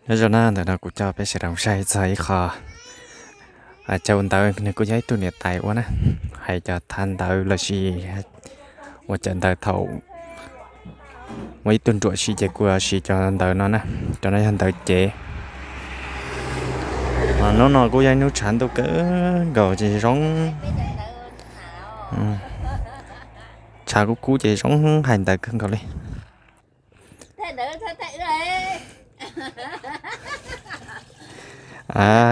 Nyob zoo na, ntawm no kuv coj peb sawv daws saib txog ib qho chaw ua ntawv, nws kuj yog ib tug niam tais ua na, hais cov thav ntawv lossis ua cov ntawv thaum muaj ib tug nruam siv ces kuj siv cov ntawv no na. Cov no yog ntawv cev. Hnub no kuj yog ib hnub tshav ntuj kawg nkaus ces zoo, tshav kub kub ces zoo hais ntawv kawg nkaus li.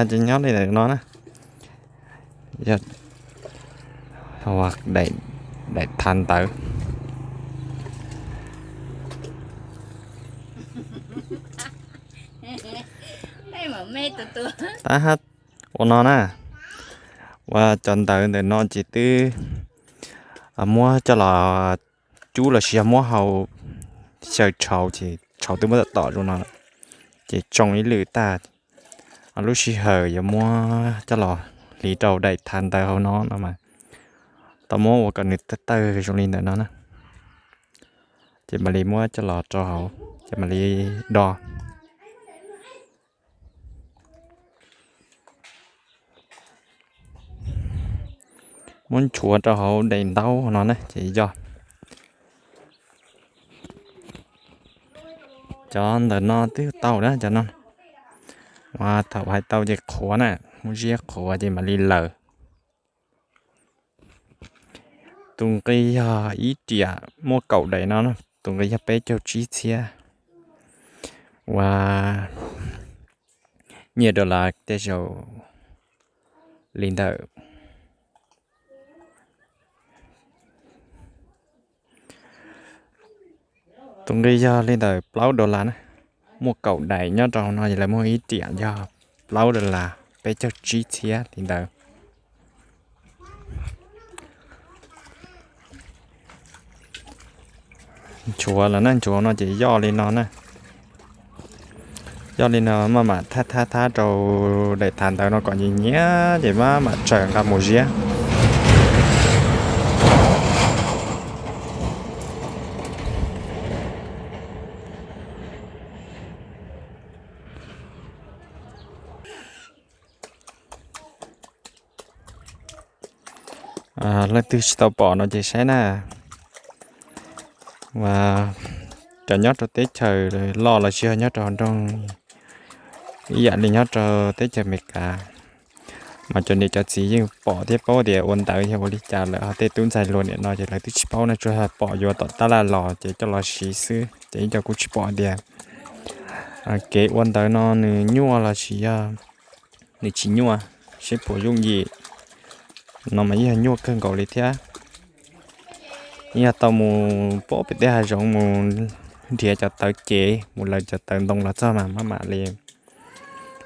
Ces nyob li ntawm no na, yog daim thav ntawv. Tab ua no na, ua cov ntawv ntawm no ces twb muab coj los cub lossis yog muab hau xyaw tshauv ces tshauv twb muab tom tom zoo no, ces tsoo ib lwm tag. Lub sij hawm yuav muab coj los hliv rau daim thav ntawv hauv no no mas tau muab ua kom nws tawg tawg zoo li ntawm no na, ces mam li muab coj los rau hauv ces mam li do. Muab nchuav rau hauv daim ntaub no na ces yog. Cov ntawm no twb tau na, cov no mas thaum hais tau ces qhuav na, muab ziab qhuav ces mam li laws. Tus nqi yog ib riam muaj kaum daim no, tus nqi yog peb caug tsib txhiab. Ua nyiaj dollar tej zaum li ntawm, tus nqi yog li ntawm plaub dollar na. Muaj kaum daim nyob rau no ces lawv muag ib riam yog plaub dollar peb caug tsib txhiab li ntawd. Nchuav lawm na, nchuav no ces yoj li no na. Yoj li no maj mam thab thab thab rau daim thav ntawv no kom nyias nyias ces maj mam tsaws nqa mus ziab. Leej twg tsis tau pom no ces saib na. Cov nyob rau teb chaws loj los tsis yog nyob rau hauv nroog, ib yam li nyob rau teb chaws Amelikas, mas cov niam cov txiv yeej pom thiab paub tias ua ntawv yog ua li cas lawm, ho tej tub ntxhais hluas nim no ces lawv twb tsis paub no, tsuas yog pom yuav tom tab laj los ces coj los siv xwb ces ib co kuj tsis pom tias kev ua ntawv no nws nyuaj los sis yog nws tsis nyuaj, seb puas yooj yim. No mas yeej yog nyuaj kawg nkaus li thiab. Yeej yog tau mus pab pem tej hav zoov mus nrhiav cov tawv cev, mus lawv cov tawv ntoo los txog mas maj mam li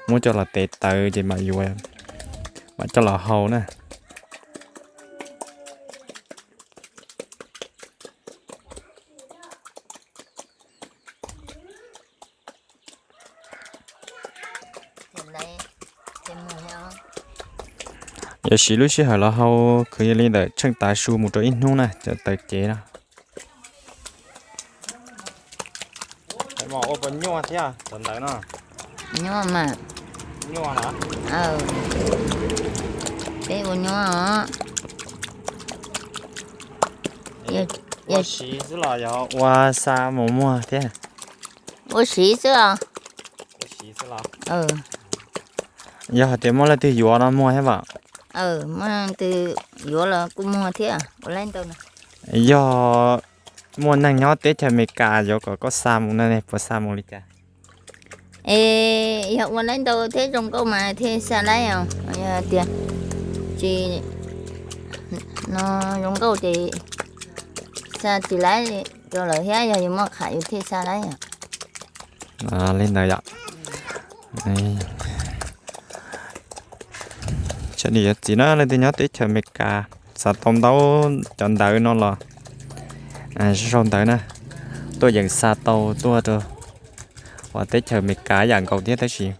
muab coj los tev tawv ces mam yuav, mam coj los hau na. Yuav siv lub sij hawm los hau khwv li ntawm tsheej tav su mus rau ib hnub na cov tawv cev no. Ua puas nyuaj thiab cov ntawv no? Nyuaj mas. Nyuaj na. Peb ua nyuaj os. Ua siv xwb los yog ua xa mus muag thiab? Ua siv xwb os. Yog hais tias muaj leej twg yuav no muag thiab mas? Muaj leej twg yuav los kuj muag thiab, ua laib ntau. Yog muaj neeg nyob teb chaws Amelikas yuav kom koj xa mus no ne puas xa mus li cas? Es yog ua laib ntau thiab zoo nkauj mas thiaj xa laib os, yog tias tsis, no zoo nkauj ces xa tsis laib rau lawm thiab, yog yus muaj qham yus thiaj xa laib os. Li ntawd yom. Txawm yuav txiv na leej twg nyob teb chaws Amelikas xav tau ntau cov ntawv no los sau ntawv na, tuaj yeem xa tau tuaj rau teb chaws Amelikas yam nkaus thiab tab sis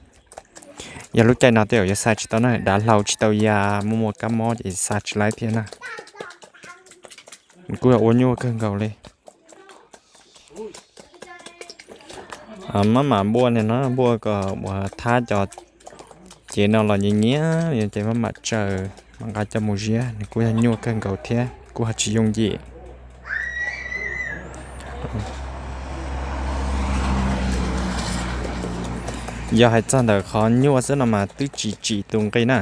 yog lub caij no tej zaum yuav xa tsis tau na, dav hlau tsis tau ya, muaj muaj kab mob ces xa tsis laib thiab na. Kuj yog ua nyuaj kawg nkaus li. Maj mam npuaj no, npuaj kom uas thab cov cev no los nyias nyias ces maj mam tsaws, mam nqa coj mus ziab. Nws kuj yog nyuaj kawg nkaus thiab kuj ho tsis yooj yim. Yog hais txog ntawm qhov nyuaj xwb no mas twb tsis tsim tus nqi na.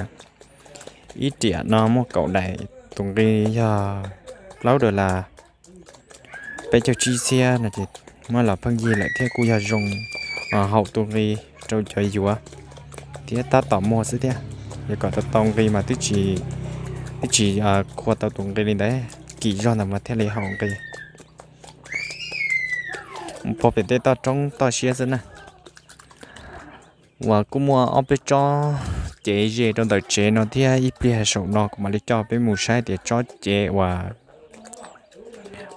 Ib riam no muaj kaum daim, tus nqi yog plaub dollar, peb caug tsib txhiab no ces muab los pheej yig lawm thiab kuj yog zoo haum tus nqi rau cov yuav thiab tab tom muag xwb thiab. Yog kom tau tau nqi mas twb tsis, twb tsis khua tau tus nqi li ntawd, kim zog ntawd mas thiaj li haum nqi. Mus pog pem tej toj roob toj siab xwb na. Uas kuj muaj ob peb tsob cev ze rau ntawm tsev no thiab, ib pliag saum no kuv mam li coj peb mus saib tias tsob cev uas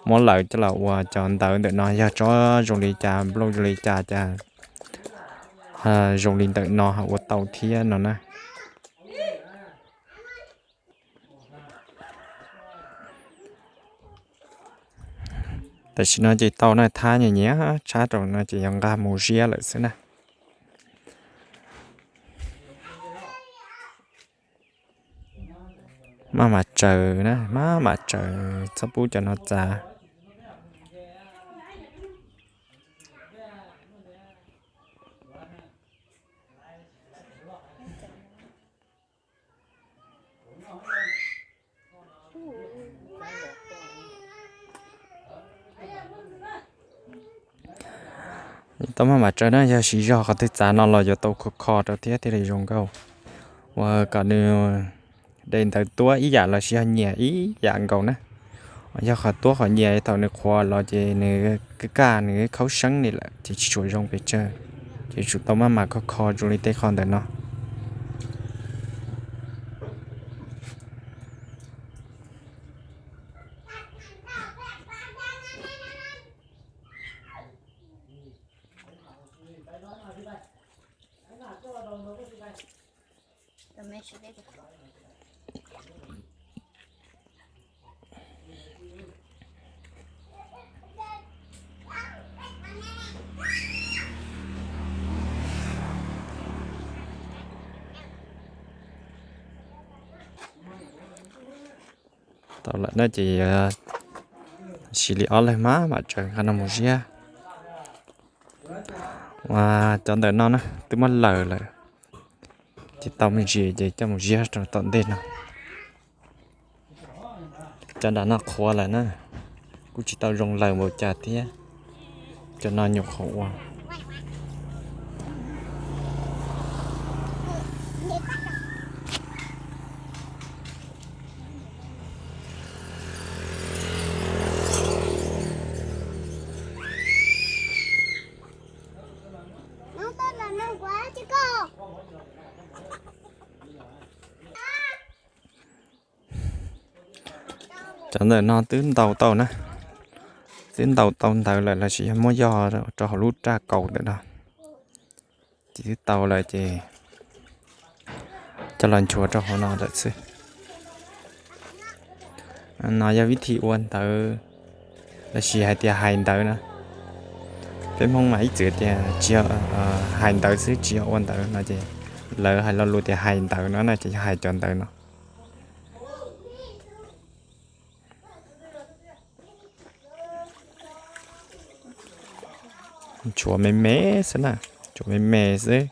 muab lawm coj los ua cov ntawv ntawm no yog tsob zoo li cas, nplooj zoo li cas, cas zoo li ntawm no ho ua tau thiab no na. Tam sim no ces tau na, thab nyias nyias tshab rau no ces yog nqa mus ziab lawm xwb na. Maj mam tsaws na, maj mam tsaws, txhob pub cov no txav. Tau maj mam tsaws na, yog siv zog qhov twg txav no los yuav tau kho kho rau thiab thiaj li zoo nkauj. Uas kom nws de ntawv tuab ib yam los sis yog nyias ib yam nkaus na. Yog qhov tuab qhov nyias thaum nws qhuav los ces nws kaj kaj nws khaub seeb li lawm ces tsis tshua zoo pes tsawg. Ces tsum tau maj mam kho kho zoo li tej qho ntawm no. Tau lawm na ces siv li ob leeg maj mam tsaws nqa no mus ziab. Cov ntawm no na twb muab laws lawm, ces tau me ntsis ces coj mus ziab rau tom ntej no. Cov nram no qhuav lawm na, kuj tsis tau zoo laws npaum cas thiab. Cov no nyuam qhuav ua. Cov ntawm no twb ntaus tau na, twb ntaus tau ntawv lawm lossis yog muab yog rau hauv lub raj kaus ntawm no. Ces twb tau lawm ces coj los nchuav rau hauv no lawm xwb. No yog vib thib ua ntawv lossis hais tias hais ntawv na. Peb Hmoob mas ib txwm tias tsis yog hais ntawv xwb tsis yog ua ntawv no ces lawv hais lo lus tias hais ntawv no na ces yog hais cov ntawv no. Nchuav me me xwb na, nchuav me me xwb.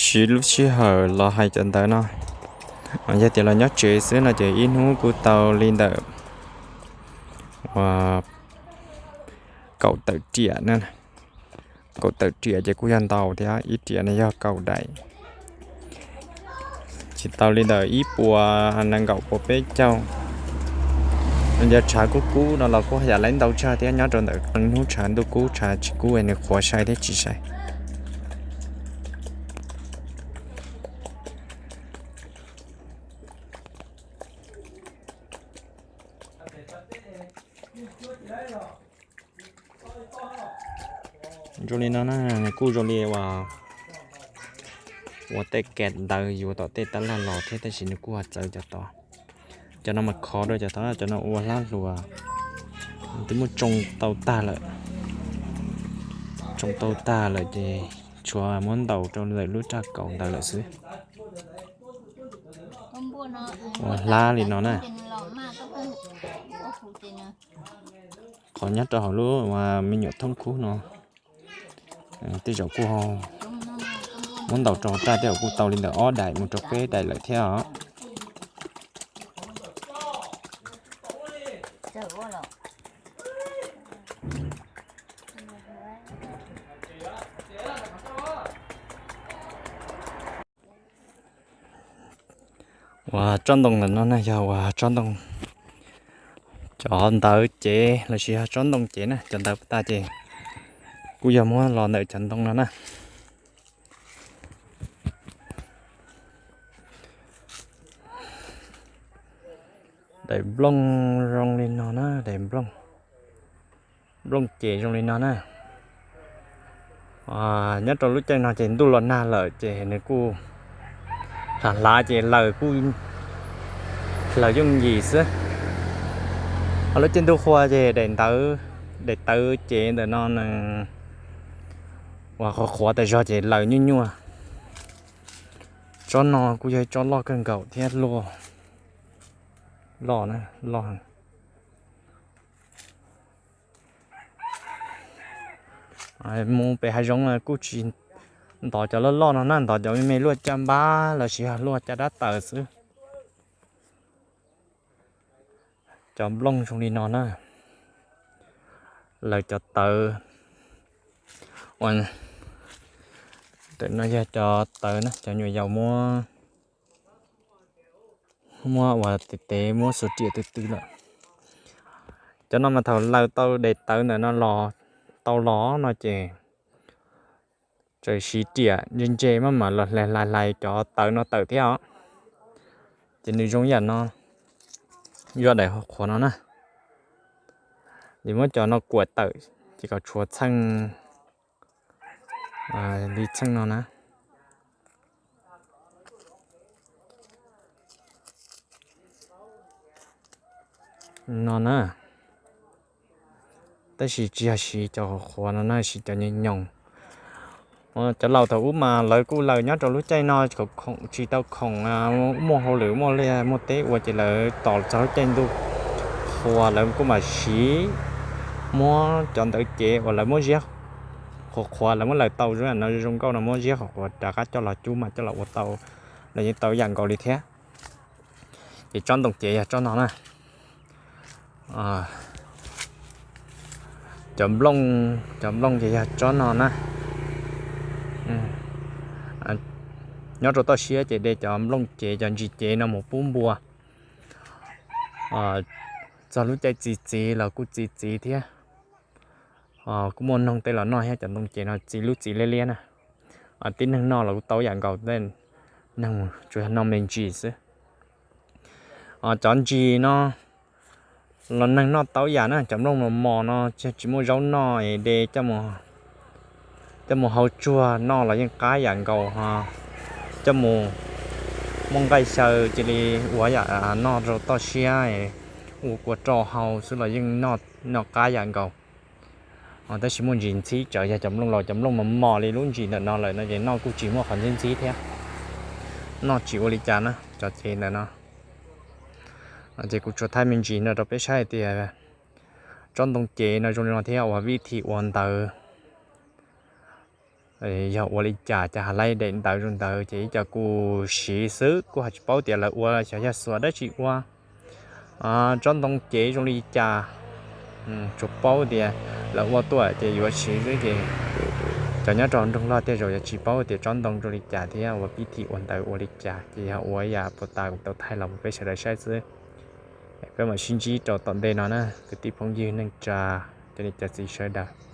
Siv lub sij hawm los hais cov ntawv no, yog tias los nyob tsev xwb no ces ib hnub kuj tau li ntawm kaum tawm riam na. Kaum tawm riam ces kuj yog ntau thiab, ib riam no yog kaum daim, ces tau li ntawm ib puas nees nkaum puas peb caug. Cov tshav kub kub no los kuj yam li ntau tshaj thiab, nyob rau ntawm qee hnub tshav ntuj kub tshav tsis kub nws qhuav sai thiab tsis sai. Zoo li no na, nws kuj zoo li uas ua tej kas ntawv yuav tom tej tab laj los thiab, tab sis nws kuj ho txawv cov tod. Cov no mas khov dua cov tod, cov no ua hlab hluas twb muab tsoo tau tag lawm. Tsoo tau tag lawm ces tshuav muab ntaus rau ntawm lub raj kaus ntawd lawm xwb. Ua hlab li no na. Qhov nyob rau hauv lub me nyuam thoob khub no, tej zaum kuj muab ntaus rau raj tej zaum kuj tau li ntawm ob daim mus rau peb daim lawm thiab os. Uas tsob ntoo ntawm no na yog uas tsob ntoo, cov ntawv cev los sis yog tsob ntoo cev na, cov ntawv tas ces kuj yog muab los ntawm cov ntoo no na. Daim nplooj zoo li no na, daim nplooj, nplooj cev zoo li no na. Nyob rau lub caij no ces ntuj los nag lawm ces nws kuj hlav hlav ces laws kuj laws yooj yim xwb. Ho lub caij ntuj qhua ces daim ntawv, daim tawv cev ntawm no nws uas qhuav qhuav tas zog ces laws nyuaj nyuaj. Tsob no kuj yog ib tsob loj kawg nkaus thiab, loj, loj, loj. Mus pem hav zoov kuj tsis ntov cov loj loj no na, ntov cov me me luaj caj npab los sis yog luaj caj dab taws xwb. Cov nplooj zoo li no na, laws cov tawv, ntawm no yog cov tawv na, cov nyuam yaus muab, muab uas tes tes muab xuas riam twg twg lawm. Cov no mas thaum laws tau daim tawv ntawm no los, tau los no ces txawm siv riam ntse ntse maj mam los hlais hlais hlais cov tawv no tawm thiab os. Ces nws zoo yam no, zoo daim qhuav no na. Ces muab cov no kuam tawm ces kom tshuav txheej li txheej no na. No na, tab sis tsis yog siv cov qhuav no na, siv cov nyoos nyoos. Cov laus thaum ub mas lawv kuj laws nyob rau lub caij no khoom tsis tau khoom, muaj hauj lwm muaj liaj muaj teb ua ces lawv tos txog lub caij ntuj qhua lawv kuj mam siv, muab cov ntawv cev uas lawv muab ziab qhuav qhuav, lawv muab laws tau zoo no zoo nkauj no muab ziab qhuav qhuav rov qab coj los cub mas coj los ua tau, los yeej tau yam nkaus li thiab. Ces tsob ntoo cev yog tsob no na. Cov nplooj, cov nplooj ces yog tsob no na. Nyob rau toj siab ces de cov nplooj cev cov ntsis cev no mus pub npua. Txog lub caij txi txiv los kuj txi txiv thiab. Kuj muaj noog tej los noj thiab, cov ntoo cev no txi lub txiv liab liab na. Tib neeg noj los kuj tau yam nkaus, tej neeg tsuas yog noj me ntsis xwb. Cov ntsis no los neeg noj tau yam na, cov nplooj mos mos no tsis muaj zaub noj es de coj mus hau tsuag noj los yeej qab yam nkaus. Coj mus muaj nqaij xyaw cia li ua yam noj rau toj siab, ua kua roj hau xwb los yeej noj qab yam nkaus. Tab sis muaj ntsis ntxhib tsawv, yog cov nplooj laus, cov nplooj mos mos li lub ntsis ntawm no lawm no ces noj kuj tsis muaj qhov ntxhib ntxhib thiab, noj tsis ua li cas na cov cev ntawm no. Ces kuv tsuas thaij me ntsis no rau peb saib hais tias tsob ntoo cev no zoo li no thiab ua vib thi ua ntawv yog ua li cas, cas ha laib daim ntawv zoo ntawd ces ib co kuj siv xwb, kuj ho tsis paub tias lawv ua xyov yog xuas dab tsi ua. Tsob ntoo cev zoo li cas, tsuas paub tias lawv ua tuaj ces yuav siv xwb ces cov nyob rau nroog loj tej zaum yuav tsis paub tias tsob ntoo zoo li cas thiab ua vib thi ua ntawv ua li cas ces yog ua yam puas tas kuv tau thaij los rau peb sawv daws saib xwb. Peb mam sib ntsib rau tom ntej no na kwv tij phooj ywg neej tsa, cov niam cov txiv sawv daws.